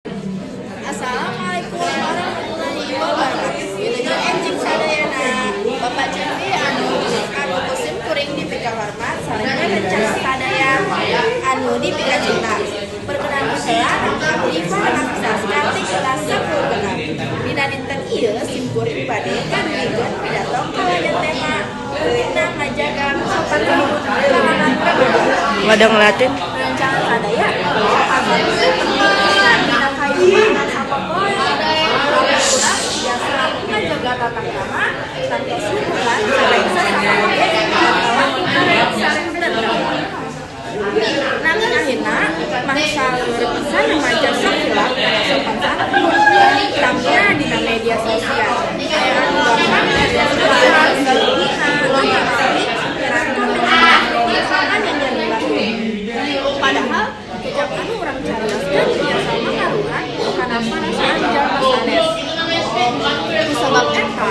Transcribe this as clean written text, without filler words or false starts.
Assalamualaikum warahmatullahi wabarakatuh. Wilujeng enjing sadayana. Bapak Cepi anu ku sim kuring dipikahormat sareng rencang sadaya anu dipikacinta. Perkenalkan, nami abdi Farah Nafisa ti kelas 10 genep. Dina dinten ieu sim kuring bade ngadugikeun pidato kalayan tema pentingna ngajaga sopan santun ka anak remaja. Wadang Latin. Rencang sadaya, sopan santun teh penting pisan dina kahirupan sapopoe. Lamun urang biasa ngajaga tata krama, tangtos hubungan sareng sasama oge bakalan sareng tentrem. Nanging ayeuna mah seueur pisan remaja sok hilap kana sopan santun, utamina dina media sosial. Aya anu gampang ngarios kasar, ngahina, atanapi nyerang komentar ka nyanyeri batur. Padahal kecap anu urang carioskeun tiasa mangaruhan kana parasaan jalma sanes. Kusabab eta,